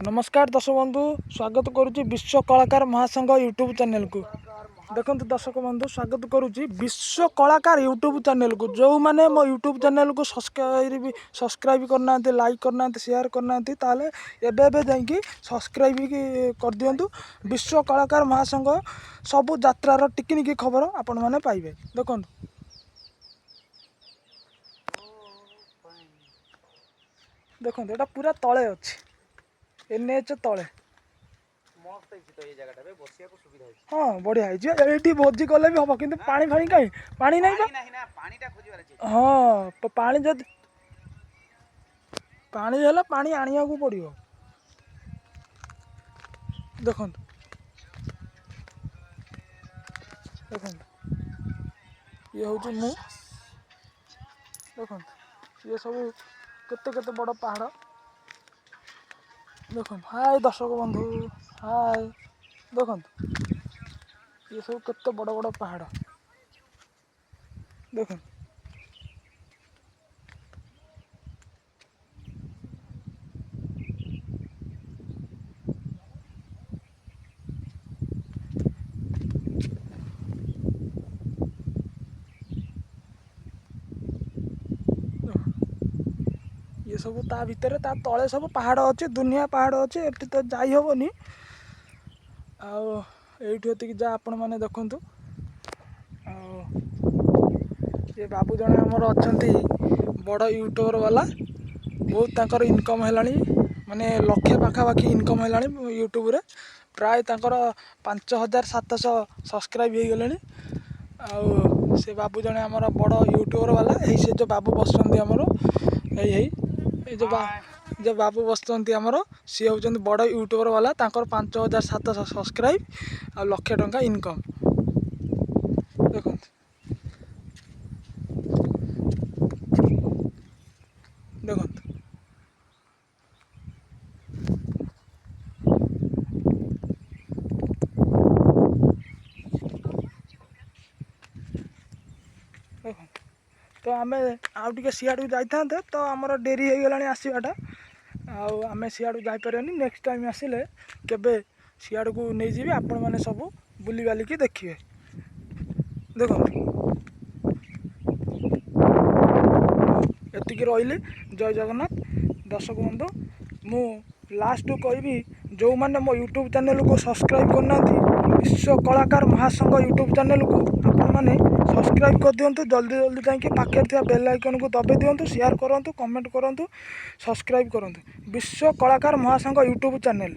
ନମସ୍କାର ଦର୍ଶକ ବନ୍ଧୁ, ସ୍ୱାଗତ କରୁଛି ବିଶ୍ୱ କଳାକାର ମହାସଂଘ ୟୁଟ୍ୟୁବ୍ ଚ୍ୟାନେଲକୁ। ଦେଖନ୍ତୁ ଦର୍ଶକ ବନ୍ଧୁ, ସ୍ୱାଗତ କରୁଛି ବିଶ୍ୱ କଳାକାର ୟୁଟ୍ୟୁବ୍ ଚ୍ୟାନେଲକୁ। ଯେଉଁମାନେ ମୋ ୟୁଟ୍ୟୁବ୍ ଚ୍ୟାନେଲକୁ ସବସ୍କ୍ରାଇବ୍ କରିନାହାନ୍ତି, ଲାଇକ୍ କରିନାହାନ୍ତି, ସେୟାର କରିନାହାନ୍ତି, ତାହେଲେ ଏବେ ଏବେ ଯାଇକି ସବସ୍କ୍ରାଇବ୍ କରିଦିଅନ୍ତୁ। ବିଶ୍ୱ କଳାକାର ମହାସଂଘ ସବୁ ଯାତ୍ରାର ଟିକିନିକି ଖବର ଆପଣମାନେ ପାଇବେ। ଦେଖନ୍ତୁ, ଦେଖନ୍ତୁ, ଏଇଟା ପୁରା ତଳେ ଅଛି, ଏନ୍ଏଚ୍ ତଳେ। ମସ୍ତ ହେଇଛି ତ ଏଇ ଜାଗାଟା, ଏବେ ବସିବାକୁ ସୁବିଧା ହେଇଛି। ହଁ, ବଢ଼ିଆ ହେଇଛି। ଏଇଠି ଭୋଜି କଲେ ବି ହବ, କିନ୍ତୁ ପାଣି ଫାଣି କାହିଁ? ପାଣି ନାହିଁ ବା। ପାଣି ନାହିଁ ନା, ପାଣିଟା ଖୋଜିବାର ଅଛି। ହଁ, ପାଣି ଯଦି ପାଣି ହେଲା, ପାଣି ଆଣିବାକୁ ପଡ଼ିବ। ଦେଖନ୍ତୁ, ଦେଖନ୍ତୁ, ଇଏ ହେଉଛି ମୁଁ। ଦେଖନ୍ତୁ, ଇଏ ସବୁ କେତେ କେତେ ବଡ଼ ପାହାଡ଼। ଦେଖନ୍ତୁ, ହାଏ ଦର୍ଶକ ବନ୍ଧୁ, ହାଏ। ଦେଖନ୍ତୁ, ଇଏ ସବୁ କେତେ ବଡ଼ ବଡ଼ ପାହାଡ଼। ଦେଖନ୍ତୁ, ଇଏ ସବୁ ତା ଭିତରେ, ତା ତଳେ ସବୁ ପାହାଡ଼ ଅଛି, ଦୁନିଆ ପାହାଡ଼ ଅଛି। ଏଠି ତ ଯାଇ ହେବନି। ଆଉ ଏଇଠୁ ଏତିକି ଯାହା ଆପଣମାନେ ଦେଖନ୍ତୁ। ଆଉ ଏ ବାବୁ ଜଣେ ଆମର ଅଛନ୍ତି, ବଡ଼ ୟୁଟ୍ୟୁବର ବାଲା, ବହୁତ ତାଙ୍କର ଇନକମ୍ ହେଲାଣି, ମାନେ ଲକ୍ଷେ ପାଖାପାଖି ଇନକମ୍ ହେଲାଣି ୟୁଟ୍ୟୁବରେ। ପ୍ରାୟ ତାଙ୍କର 5700 ସବସ୍କ୍ରାଇବ୍ ହେଇଗଲେଣି। ଆଉ ସେ ବାବୁ ଜଣେ ଆମର ବଡ଼ ୟୁଟ୍ୟୁବର ବାଲା। ଏଇ ସେ ଯେଉଁ ବାବୁ ବସିଛନ୍ତି ଆମର, ଏଇ ଏଇ ଏଇ ଯେଉଁ ଯେଉଁ ବାବୁ ବସିଛନ୍ତି ଆମର, ସିଏ ହେଉଛନ୍ତି ବଡ଼ ୟୁଟ୍ୟୁବର ବାଲା। ତାଙ୍କର 5700 ସବସ୍କ୍ରାଇବ୍ ଆଉ ଲକ୍ଷେ ଟଙ୍କା ଇନକମ୍। ଦେଖନ୍ତୁ, ଦେଖନ୍ତୁ, ଦେଖନ୍ତୁ। ତ ଆମେ ଆଉ ଟିକେ ସିଆଡ଼କୁ ଯାଇଥାନ୍ତେ, ତ ଆମର ଡେରି ହେଇଗଲାଣି ଆସିବାଟା, ଆଉ ଆମେ ସିଆଡ଼କୁ ଯାଇପାରିବାନି। ନେକ୍ସଟ ଟାଇମ୍ ଆସିଲେ କେବେ ସିଆଡ଼କୁ ନେଇଯିବି, ଆପଣମାନେ ସବୁ ବୁଲିବାଲିକି ଦେଖିବେ। ଦେଖନ୍ତୁ, ଏତିକି ରହିଲି। ଜୟ ଜଗନ୍ନାଥ। ଦର୍ଶକ ବନ୍ଧୁ, ମୁଁ ଲାଷ୍ଟକୁ କହିବି, ଯେଉଁମାନେ ମୋ ୟୁଟ୍ୟୁବ୍ ଚ୍ୟାନେଲକୁ ସବସ୍କ୍ରାଇବ୍ କରିନାହାନ୍ତି, ବିଶ୍ୱ କଳାକାର ମହାସଂଘ ୟୁଟ୍ୟୁବ୍ ଚ୍ୟାନେଲକୁ ଆପଣମାନେ ସବସ୍କ୍ରାଇବ୍ କରିଦିଅନ୍ତୁ। ଜଲ୍ଦି ଜଲ୍ଦି ଯାଇକି ପାଖରେ ଥିବା ବେଲ୍ ଆଇକନ୍କୁ ଦବାଇ ଦିଅନ୍ତୁ, ସେୟାର କରନ୍ତୁ, କମେଣ୍ଟ କରନ୍ତୁ, ସବସ୍କ୍ରାଇବ୍ କରନ୍ତୁ ବିଶ୍ୱ କଳାକାର ମହାସଂଘ ୟୁଟ୍ୟୁବ୍ ଚ୍ୟାନେଲ୍।